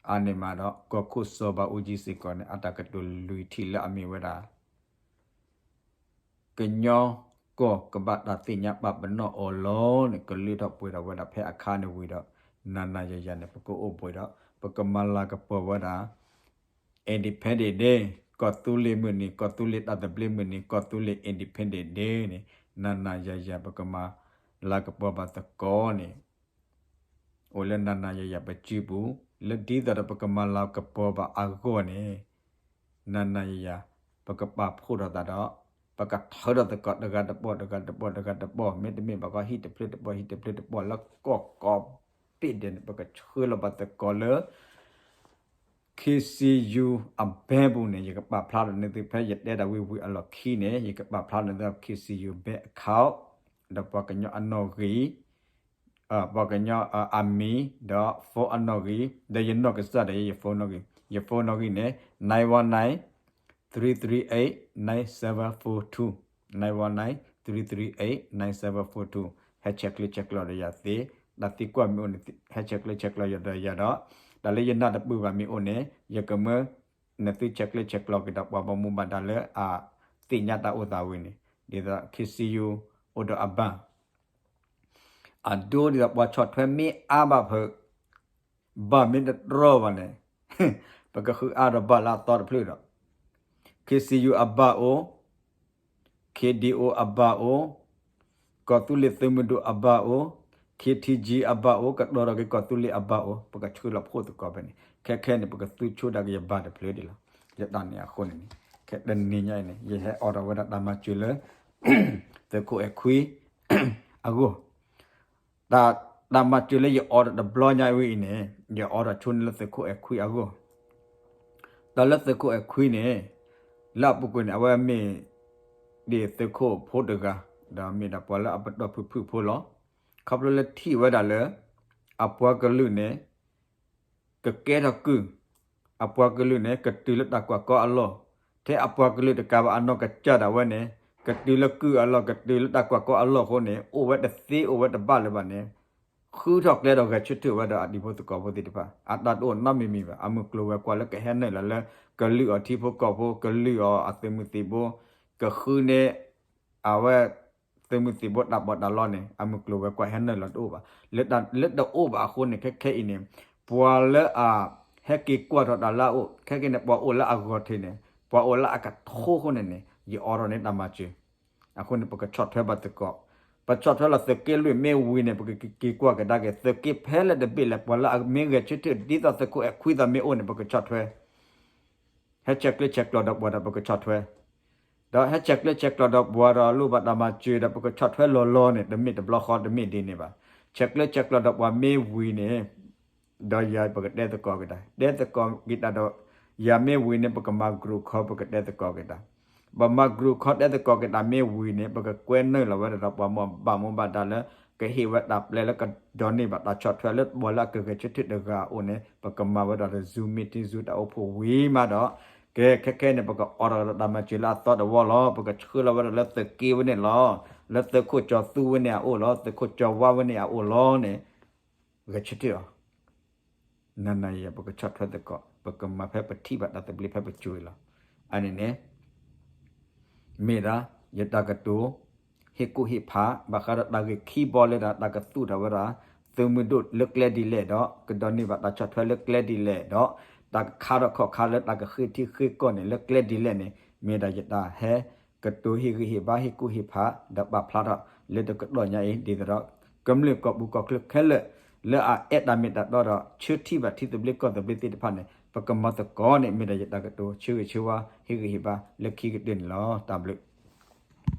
အါန့ၢ်မးဒီး ကီၢ်ခိၣ်စီၤဘးအူကၠံစ့ၢ်ကီးန့ၣ် အတၢ်ကတိၤလွံၢ်ထံၣ်လၢအမ့ၢ်ဝဲဒၣ် ကညီကီၢ်ကဘၣ်တၢ်သ့ၣ်ညါပာ်ပနီၣ်အီၤလီၤန့ၣ် ကလုၢ်ထီၣ်ပှဲၤထီၣ်ဝဲဒၣ်ဖဲအခါန့ၣ်ဝံၤဒီး နၤနၤယၤယၤန့ၣ် ပကအိၣ်ဘှံးဒီး ပကမၤလၤကပီၤဝဲဒၣ် Independence Day ကီၢ်သူလ့ၤမုၢ်နံၤ ကီၢ်သူလ့ၤတၢ်သဘျ့မုၢ်နံၤ ကီၢ်သူလ့ၤ Independence Day န့ၣ် နၤနၤယၤယၤ ပကမၤလၤကပီၤဘၣ်သကိးန့ၣ် အိၣ်လၢနၤနၤယၤယၤပစုပူၤ လၢဒ်သိးဒီးပကမၤလၤကပီၤဘၣ်အဂီၢ်န့ၣ် နၤနၤယၤယၤ ပကပာ်ဖှိၣ်ထီၣ်သးဒီး ပကထၢထီၣ်သကိးတဂၤတပီၢ် တဂၤတပီၢ် တဂၤတပီၢ် မ့တမ့ၢ်ဘၣ်ကီ ဟံၣ်တဖျၢၣ်တပီၢ် ဟံၣ်တဖျၢၣ်တပီၢ် လၢကီၢ်ကိးဘ့ၣ်ဒဲးန့ၣ် ပကဆှၢလီၤဘၣ်သကိးလၢ K C U အ bank ပူၤန့ၣ် ယကပာ်ဖျါထီၣ်န့ၢ်သုဖဲယတဲဒၣ်ဝံၤဝံၤအလီၢ်ခံန့ၣ် ယကပာ်ဖျါန့ၢ်သု K C U bank account ဒီးပှၤကညီအနီၣ်ဂံၢ် ပှၤကညီအမံၤ ဒီး phone အနီၣ်ဂံၢ် ဒီးယနီၢ်ကစၢ်ဒၣ်ယဲ ယ phone နီၣ်ဂံၢ် ယ phone နီၣ်ဂံၢ်န့ၣ် nine one nine three three eight nine seven four two, nine one nine three three eight nine seven four two, ဟဲဆဲးကျၢဆဲးကျိးဒီးယၤသ့, တၢ်သံကွၢ်မ့ၢ်အိၣ်န့ၣ် ဟဲဆဲးကျၢဆဲးကျိးယၤဒီးယၤဒီး တၢ်လၢယနၢ်တပၢၢ်ဘၣ်မ့ၢ်အိၣ်န့ၣ် ယကမၢ နသုဆဲးကျၢဆဲးကျိးက့ၤဒီးပှၤဘၣ်မူဘၣ်ဒါလၢအသ့ၣ်ညါတၢ်အိၣ်သးဝံၤန့ၣ် ဒ်သိး K C U အိၣ်ဒီးအ bank အဒိဒ်သိးပှၤဆီၣ်ထွဲမ့ၢ်အါဘၣ်ဖုး ဘၣ်မ့ၢ်တတြီဘၣ်န့ၣ် ပကဃုအါဒီးဘၣ်လၢအသီတဖျၢၣ်ဒီး K C U အ bank အိၣ် K D O အ bank အိၣ် ကီၢ်သူလ့ၤသုးမုၢ်ဒိၣ်အ bank အိၣ် K T G အ bank အိၣ် ကတီၤထီၣ်က့ၤကီၢ်သူလ့ၤအ bank အိၣ် ပကဆှၢလီၤဖှိၣ်သကိးဖဲန့ၣ် ခဲခဲန့ၣ် ပကသူဆိဒၣ်က့ၤယဘၣ်တဖျၢၣ်ဒံးလီၤ. လၢတၢ်န့ၣ်အဃိန့ၣ် ခဲတနံၤညါအံၤန့ၣ် ယဟဲအိးထီၣ်ဝဲဒၣ်တၢ်မၤစၢၤလၢ သုးခိၣ်အဲၣ်ခွံ အဂီၢ် တၢ် တၢ်မၤစၢၤလၢယအိးထီၣ်တဘျီညါဝဲအံၤန့ၣ် ယအိးထီၣ်ဆိန့ၣ်လၢသုးခိၣ်အဲၣ်ခွံအဂီၢ် တၢ်လၢသုးခိၣ်အဲၣ်ခွံန့ၣ် လၢအပူၤကွံာ်န့ၣ် အဝဲမ့ၢ် ဒ်သုးခိၣ်ဖိတဂၤ ဒီးမ့ၢ်ဒၣ်ပှၤလၢအပတီၢ်ဖုၣ်ဖုၣ်ဖိလီၤ. ခီဖျိလၢထံၣ်ဝဲဒၣ်လၢ အပှၤကလုာ်န့ၣ် ကကဲထီၣ်ကုၢ်, အပှၤကလုာ်န့ၣ် ကတုၤလၢတၢ်ကွၢ်ကီအလီၢ်, ထဲအပှၤကလုာ်တကးဘၣ်အနီၢ်ကစၢ်ဒၣ်ဝဲန့ၣ် ကတုၤလၢကုၢ်အလီၢ် ကတုၤလၢတၢ်ကွၢ်ကီအလီၢ်အဃိန့ၣ် အိၣ်ဝဲတသ့အိၣ်ဝဲတဘၣ်လၢၤဘၣ်န့ၣ် ဃုထီၣ်ကျဲဒီးဂဲၤဆၢထၢၣ်ဝဲဒီးအတံၤဖိသကိးဖိသ့ၣ်တဖၣ် အတၢ်တအိၣ်နီတမံၤမံၤဘၣ်. အမုၢ်ကျိၤဝဲၤကွာ်လၢကဟဲနုာ်လီၤလၢ ကလုာ်အီၤထံဖိကီၢ်ဖိ ကလုာ်အီၤအသုးမုၢ်သံၣ်ဘိ ကဃုန့ၢ် အဝဲ သုးမုၢ်သံၣ်ဘိတၢ်ပီးတၢ်လီန့ၣ် အမုၢ်ကျိၤဝဲၤကွာ်ဟဲနုာ်လီၤတအိၣ်ဘၣ်. လၢတၢ်လၢတအိၣ်ဘၣ်အဃိန့ၣ် ခဲခဲအံၤန့ၣ် ပှၤလၢအ ဟဲက့ၤကွၢ်ထီၣ်တၢ်လၢအအိၣ် ခဲကနံၣ်န့ၣ် ပှၤအိၣ်လၢအဂီၢ်ထံးန့ၣ် ပှၤအိၣ်လၢအကထိအဃိန့ၣ်န့ၣ် ယအိးထီၣ်န့ၢ်တၢ်မၤစၢၤ. အဃိန့ၣ် ပကဆီၣ်ထွဲဘၣ်သကိး, ပဆီၣ်ထွဲလီၤသုးက့လွံၢ်မ့ၢ်ဝံၤန့ၣ် ပကက့ၤကွၢ်ကဒါက့ၤ သုးက့ဖဲလဲၣ်တဘ့ၣ်လဲၣ် ပှၤလၢအမ့ၢ်ဂဲၤဆၢထၢၣ် ဒ်သိးသုးခိၣ်အဲၣ်ခွံသးမ့ၢ်အိၣ်န့ၣ် ပကဆီၣ်ထွဲ ဟဲဆဲးကျၢဆဲးကျိးဒီးပှၤဒီးပကဆီၣ်ထွဲ, ဒီးဟဲဆဲးကျၢဆဲးကျိးဒီးပှၤဒီးလိၣ်ဘၣ်တၢ်မၤစၢၤဒီးပကဆီၣ်ထွဲလီၤလီၤန့ၣ် တမ့ၢ်တဘျီဃီတမ့ၢ်ဒ်န့ၣ်ဘၣ်. ဆဲးကျၢဆဲးကျိးဒီးပှၤမ့ၢ်ဝံၤန့ၣ် ဒီးယၤပကတဲသကိးက့ၤတၢ်, တဲသကိးက့ၤတၢ်ဒီး ယၤမ့ၢ်ဝံၤန့ၣ် ပကမၤကြူၢ်ခီပကတဲသကိးက့ၤတၢ်, ပမၤကြူၢ်ခီတဲသကိးက့ၤတၢ်မ့ၢ်ဝံၤန့ၣ် ပကကွဲနုာ်လီၤဝဲဒၣ်ဒီးပှၤမ့ၢ်ဘၣ်မူဘၣ်ဒါလၢ ကဟ့ၣ်ဝဲတၢ်ပျဲလၢကဒိးန့ၢ်ဘၣ်တၢ်ဆီၣ်ထွဲလၢပှၤလၢအကဂဲၤဆၢထၢၣ်တဂၤအအိၣ်န့ၣ် ပကမၤဝဲဒၣ်ဒီး Zoom meeting Zoom တၢ်အိၣ်ဖှိၣ်ဝံၤမးဒီး ကဲခဲခဲန့ၣ် ပကအိးထီၣ်ဒီးတၢ်မၤစၢၤလၢအသီတဝီလီၤ. ပကဆှၢလီၤဝဲဒၣ်လၢသုးက့ဝဲန့ၣ်လီၤ. လၢသုးခိၣ်ကၠီၤသူဝဲန့ၣ်အအိၣ်လီၤ. သုးခိၣ်ကၠီၤဝါဝဲန့ၣ်အအိၣ်လီၤန့ၣ် ဂဲၤဆၢထၢၣ်အီၤ နၤနၤယၤ ပကဆီၣ်ထွဲသကိး ပကမၤဖဲပထံၣ်ဘၣ်တၢ်သဘျ့ဖဲပစိၤအံၤလီၤ. အန့ၣ်န့ၣ် မ့ၢ်ဒၣ် ယတၢ်ကတိၤ ဟ့ၣ်ကူၣ်ဟ့ၣ်ဖး ဘၣ်ဃးဒီးတၢ်ဂ့ၢ်ခံဘီလၢဒၣ် တၢ်ကသူၣ်ထီၣ်ဝဲဒၣ် သုးမုၢ်ဒိၣ်လၢကျဲဒ်လဲၣ်ဒီး ကဒိးန့ၢ်ဘၣ်တၢ်ဆီၣ်ထွဲလၢကျဲဒ်လဲၣ်ဒီး တၢ်ကခါထီၣ်ခီၣ်ခါလၢတၢ်ကဃ့ထံဃ့ကီၢ်န့ၣ် လၢကျဲဒ်လဲၣ်န့ၣ် မ့ၢ်ဒၣ်ယတၢ်ဟဲကတိၤဟ့ၣ်ဂံၢ်ဟ့ၣ်ဘါ ဟ့ၣ်ကူၣ်ဟ့ၣ်ဖး ဒီးပာ်ဖျါထီၣ်လၢတကတီၢ်ညါအံၤ ဒ်သိးဒီး ကမျၢၢ်ကီၢ်ပူၤကီၢ်ချၢခဲလၢာ် လၢအအဲၣ်တၢ်မ့ၢ်တၢ်တီဒီး ဆၢထံၣ်ဘၣ်ထံသဘျ့ကီၢ်သဘျ့သ့ၣ်တဖၣ်န့ၣ် ပကမၤသကိးန့ၣ် မ့ၢ်ဒၣ်ယတၢ်ကတိၤဆၢဂ့ၤဆၢဝါ ဟ့ၣ်ဂံၢ်ဟ့ၣ်ဘါလၢခံကတၢၢ်န့ၣ်လီၤ. တၢ်ဘျုး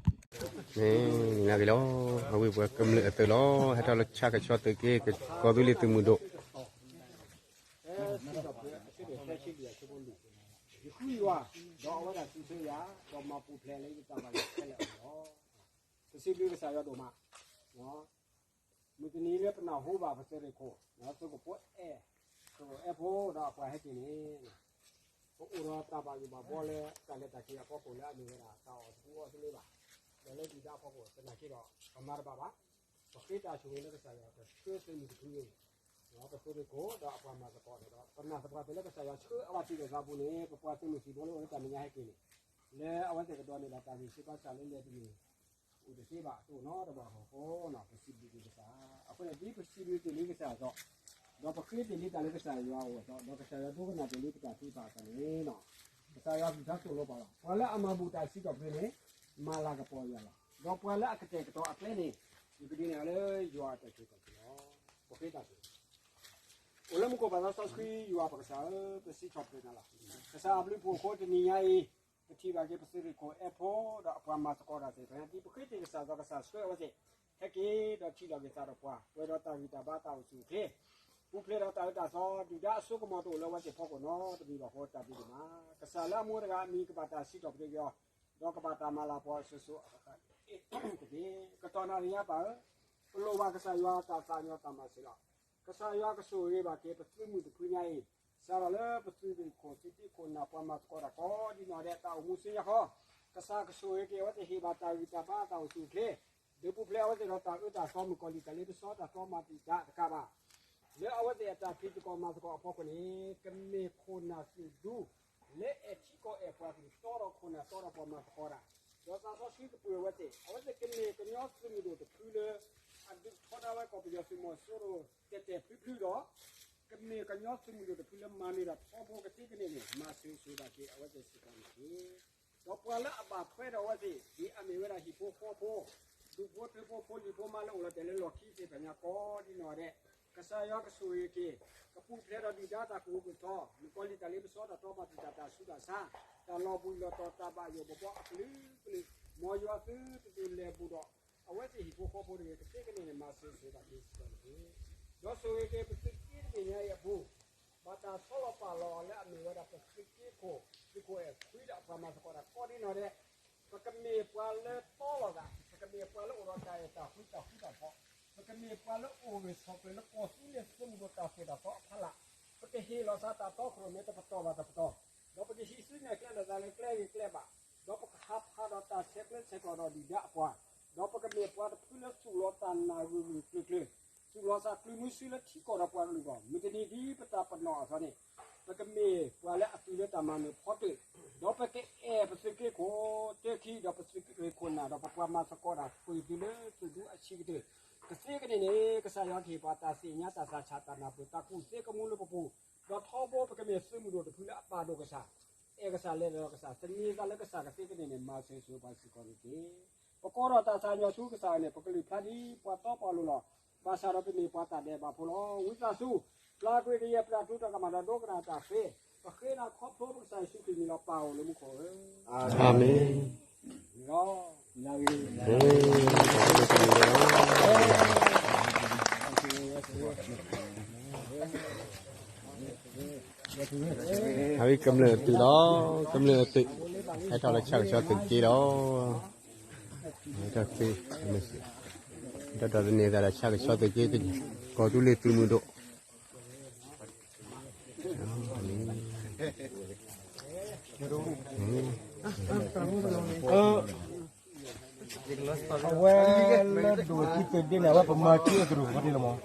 မ့ၢ်ညါက့ၤလီၤ. အဝဲပှၤကမျၢၢ်အသုးလီၤ. ဟဲထီၣ်လၢဆါကဆှီသုးက့ ကီၢ်သူလ့ၤသုးမုၢ်ဒိၣ် ယဃုယွၤ, ဒီးအဝဲဒၣ်စံးဆၢယၤ, ဒီးမၤပူၤဖျဲးလၢယတၢ်ဘၣ်ယွၤခဲလၢာ်အဂီၢ်လီၤ. ပစံးဘျုးကစၢ်ယွၤဒိၣ်မး, မုၢ်တနံၤလၢပနၢ်ဟူဘၣ်ပသုးရ့ၣ်ခိၣ်, သုးခိၣ်ဖိအဲၣ်, သုးခိၣ်အဲၣ်ဖိဒီးအပှၤဟဲက့ၤန့ၣ်, ပအိၣ်ဒီးတၢ်ဘၣ်ယိၣ်ဘၣ်ဘှီလၢတၢ်လဲၤတၢ်က့ၤအဖီခိၣ်လၢအမ့ၢ်ဝဲဒၣ်တၢ်အီၣ်တကူအီသလ့ဘၣ်, ဒီးလၢဒုၣ်ဒါအဖီခိၣ်သနာ်က့ဒီး ပမၤတဘၣ်ဘၣ်, ပဃ့တၢ်ဆိၣ်ဂ့ၤလၢကစၢ်ယွၤကဆှၢသုးမုၢ်တဖုအံၤ, ဒီးပသုးရ့ၣ်ခိၣ်ဒီးအပှၤမၤသကိးန့ၣ်ဒီး ပနာ်သပှၢ်တၢၢ်လၢကစၢ်ယွၤဆှၢအဝဲသ့ၣ်တဂၤအပူၤန့ၣ် ပပှၤသုးမုၢ်သံၣ်ဘိလၢအိၣ်လၢတၢ်မဲာ်ညါဟဲက့ၤန့ၣ်, လၢအဝဲသ့ၣ်ကဒိးန့ၢ်ဘၣ်တၢ်ဂံၢ်ဆူၣ်ဘါဆူၣ်လၢလဲၤတန့ၢ် အိၣ်တသ့ဘၣ်အသိးနီတဘျီအဃိနီၤ ပစံးဘျုးက့ၤကစၢ်, အဃိန့ၣ် ဒ်ပစံးဘျုးတ့ၢ်လံကစၢ်အသိး, ဒီးပဃ့တ့ၢ်လံတၢ်လၢကစၢ်ယွၤအအိၣ်အသိး ဒီးကစၢ်ယွၤဒိကနၣ်တ့ၢ်လံပတၢ်ထုကဖၣ်အသးန့ၣ်, ကစၢ်ယွၤအကလုၢ်ကထါသိၣ်လိပှၤလီၤ. ပှၤလၢအမၤဘူၣ်တၢ်စံးထီၣ်ပတြၢၤန့ၣ် မၤလၤကပီၤယွၤလီၤ. ဒီးပှၤလၢအကတဲာ်ကတီၤအကျဲန့ၣ် ယကဒုးနဲၣ်အီၤလၢယွၤအတၢ်ဆိၣ်ဂ့ၤလီၤ. ပဃ့တၢ်ဆိၣ်ဂ့ၤ အိၣ်လၢမူခိၣ်ပၢ်သးစီဆှံယွၤပကစၢ်ဧၢ, ပစံးထီၣ်ပတြၢၤနၤလီၤ. ကစၢ်အဘျုးဖှိၣ်အဃိတနံၤညါအံၤ, ပထံၣ်ဘၣ်က့ၤပသုးရ့ၣ်ခိၣ်အဲၣ်ဖိဒီးအပှၤမၤသကိးတၢ်သ့ၣ်တဖၣ်ညါ ဒ်ပဃ့တ့ၢ်ကစၢ်အသိး ကစၢ်ဆှၢအဝဲသ့ၣ် ဟဲက့ၤဒီးထံၣ်လိာ်က့ၤသးဒီးပှၤ ပှဲၤဒီးတၢ်ဂံၢ်တၢ်ဘါတၢ်အိၣ်ဆူၣ်အိၣ်ချ့, ပူၤဖျဲးဒီးတၢ်အၢတၢ်သီ ဒုၣ်ဒါအစိကမီၤတအိၣ်လၢအဝဲသ့ၣ်အဖီခိၣ်နီတမံၤဘၣ်အဃိ တၢ်ဘျုးဒိၣ်မး, ကစၢ်လၢအမိၢ်တဂၤအမံၤကဘၣ်တၢ်စံးထီၣ်ပတြၢၤက့ၤအီၤ, ဒီးကဘၣ်တၢ်မၤလၤကပီၤအစိၤစိၤအဃၣ်ဃၣ်တက့ၢ်. ကတီၢ်နၣ်ရံၣ်ညါပၢ်ဧၢ, ပလိၣ်ဘၣ်ကစၢ်ယွၤတၢ်သးကညီၤတၢ်မၤစၢၤလီၤ. ကစၢ်ယွၤကဆိၣ်ဂ့ၤဘၣ်က့ၤပသုးမုၢ်တဖုညါအံၤ, စးထီၣ်လၢပသုးရ့ၣ်ခိၣ် သုးက့ခိၣ်နၢ် ပှၤမၤသကိးတၢ်ကိးဒ်နီၢ်ဒဲး တၢ်အိၣ်မူဆူညါဃီ, ကစၢ်ကဆိၣ်ဂ့ၤက့ၤအဝဲသ့ၣ်ဟ့ၣ်ဘၣ်တၢ်ဂံၢ်တၢ်ဘါတၢ်အိၣ်ဆူၣ်အိၣ်ချ့, ဒုးပူၤဖျဲးအဝဲသ့ၣ်ဒီးတၢ်အၢတၢ်သီ မုၣ်ကီၤလံၢ်တၢ်လ့ပစီတၢ်တီမၤတံာ်တာ်တကးဘၣ် လၢအဝဲသ့ၣ်အတၢ်ဖံးသကိးမၤသကိးအဖီခိၣ်န့ၣ် ကမ့ၢ်ခိၣ်နၢ်သုးဒူ လၢအဲၣ်ထံကီၢ်အဲၣ်ပှၤကလုာ်တီဒီးခိၣ်နၢ်တီဒီးပှၤမၤသကိးတၢ်, ဒီးသးစီဆှံကပၢၤအဝဲသ့ၣ်, အဝဲသ့ၣ်ကမ့ၢ်ကညီသုးမုၢ်ဒိၣ်တဖုလၢ အဒုးထီဒါဝဲကီၢ်ပယီၤသုးမီၤစိရိၤတဲာ်တဲာ်ဖျုဖျုဒီး ကမ့ၢ်ကညီသုးမုၢ်ဒိၣ်တဖုလၢမၤနၢၤတၢ်ထီဘိကသ့ကန့ၢ်န့ၣ် မၤစၢၤစၢၤဘၣ်က့ၤအဝဲသ့ၣ်စ့ၢ်ကီးန့ၣ်တက့ၢ်. ဒီးပှၤလၢအဘၣ်ထွဲဒီးအဝဲသ့ၣ် ဒ်အမ့ၢ်ဝဲဒၣ်ဟံၣ်ဖိဃီဖိ, ဒူၣ်ဖိထၢဖိဖိလံၤဖိမါလၢအိၣ်လီၤတဲာ်လၢလီၢ်ခံသ့ၣ်တဖၣ်ညါကိးဒ်နီၢ်ဒဲး, ကစၢ်ယွၤကဆိၣ်ဂ့ၤက့ၤ, ကပူၤဖျဲးဒီးဒုၣ်ဒါတၢ်ကရူၢ်ကထီ, မုၣ်ကီၤလံၢ်တၢ်လ့ပစီတၢ်တီမၤတံာ်တာ်တၢ်ဆူးတၢ်ဆါ, တၢ်လီၤဘှံးလီၤတီၤတၢ်ဘၣ်ယိၣ်ဘှီဘှီအကလုာ်ကလုာ်, မ်ယွၤသုတဒုးလဲၤဘူးဒီး အဝဲသ့ၣ်ဟံၣ်ဖိဃီဖိတဂ့ၤ ကသ့ကန့ၢ်န့ၣ် မၤစၢၤစၢၤဘၣ်က့ၤစ့ၢ်ကီးန့ၣ်တက့ၢ်. ဒီးဆိၣ်ဂ့ၤက့ၤပသုးက့တဘ့ၣ်ညါအံၤအပူၤ, ဘၣ်တၢ်ဆီလီၤပာ်လီၤအီၤလၢအမ့ၢ်ဝဲဒၣ်ပသုးက့ခိၣ်, သုးခိၣ်အဲၣ်ခွံဒီးအပှၤမၤသကိးတၢ်ကိးဒ်နီၢ်ဒဲး, ပကမ့ၢ်ပှၤလၢတီလိာ်သး, ပကမ့ၢ်ပှၤလၢအိၣ်ဒီးတၢ်အဲၣ်တၢ်ကွံတၢ်ဃူတၢ်ဖိး, ပကမ့ၢ်ပှၤလၢအိၣ်ဂၢၢ်ဆိးကျၢၤလၢကီၢ်သူလ့ၤသုးမုၢ်ဒိၣ်တၢ်သိၣ်တၢ်သီအဖီလာ်, ပကဟ့ၣ်လီၤသးတၢ်တီခိၣ်ရိၣ်မဲတပတီၢ်ဘၣ်တပတီၢ်, ဒီးပကဟံးစုနဲၣ်ကျဲလိာ်သးလၢကျဲဂ့ၤကျဲဘၣ်, ဒီးပကဟးဖးဒီးတၢ်ဆဲးကျၢဆဲးကျိးဒီးဒုၣ်ဒါအပှၤ, ဒီးပကမ့ၢ်ပှၤတဖုလၢသူၣ်လီၤသးနၢ်ဂၢၢ်ဂၢၢ်ကျၢၤကျၢၤ, သူၣ်လီၤသးကျၢၤမုဆူလၢထံကီၢ်ဒီးပှၤကလုာ်အဂီၢ်, မုၢ်တနံၤဒ်ပတၢ်ပနီၣ်အသိးန့ၣ်, ပကမ့ၢ်ပှၤလၢအသုးလၢတၢ်မၤနၢၤဖီတၢၣ်, ဒီးပကအဲၣ်ပသုးက့ခိၣ်တၢခံဒီးပသုးရ့ၣ်ခိၣ်နၢ်ဒီးပ ပှၤမၤသကိးတၢ်ဃ့ၢ်သုလၢသုးဒူအဆံးကတၢၢ်, ကသ့ကန့ၣ်န့ၣ် ကစၢ်ယွၤကဟ့ၣ်ပှၤတၢ်သ့ၣ်ညါ တၢ်သးဆး တၢ်နၢ်ပၢၢ် တၢ်ကူၣ်သ့ကမူလၢပပူၤ, ဒီးထီဘိပကမ့ၢ်သုးမုၢ်ဒိၣ်တဖုလၢအပာ်ဒိၣ်ကစၢ်, အဲၣ်ကစၢ်လဲၤဒီးကစၢ် သန့ၤသးလၢကစၢ် ကသ့ကန့ၣ်န့ၣ် မၤစၢၤဆိပှၤစ့ၢ်ကီးန့ၣ်တက့ၢ်. ပကိးထီၣ်တၢ်သးကညီၤဆူကစၢ်န့ၣ် ပကလုၢ်ဖျါဒ်ပှၤတီပှၤလိၤလီၤ. ဘၣ်ဆၣ်ဒီးပမ့ၢ်ပှၤတၢ်ဒဲးဘးဖိလီၤ. ဝံသးစူၤ ပျၢ်ကွံာ်ကယဲၢ်ပတၢ်တိာ်တၢ်ကမၣ်ဒီးဒိကနၣ်တၢ်ဃ့, ပဃ့နၤခီဖျိပကစၢ်ယ့ၣ်ၡူးခရံာ်အမံၤလီၤ. ပၢ်ဧၢ လၢမူခိၣ်ဧၢ, အၤမ့ၣ်. အဝဲကမျၢၢ်အသုးလီၤ, ကမျၢၢ်အသုး, ဟဲထီၣ်လၢဆၣ်ကဆီသုးက့လီၤ. ဟဲထီၣ်သ့, ဒီးဒီးသန့ၤသးဒီးဆၣ်ကဆီသုးက့, ကီၢ်သူလ့ၤသုးမုၢ်ဒိၣ် အဝဲလၢဒိၣ်ထံသုးဒ့န့ၣ် အဝဲပမၤစုအကရူၢ်ဖီဒ့လီၤမး.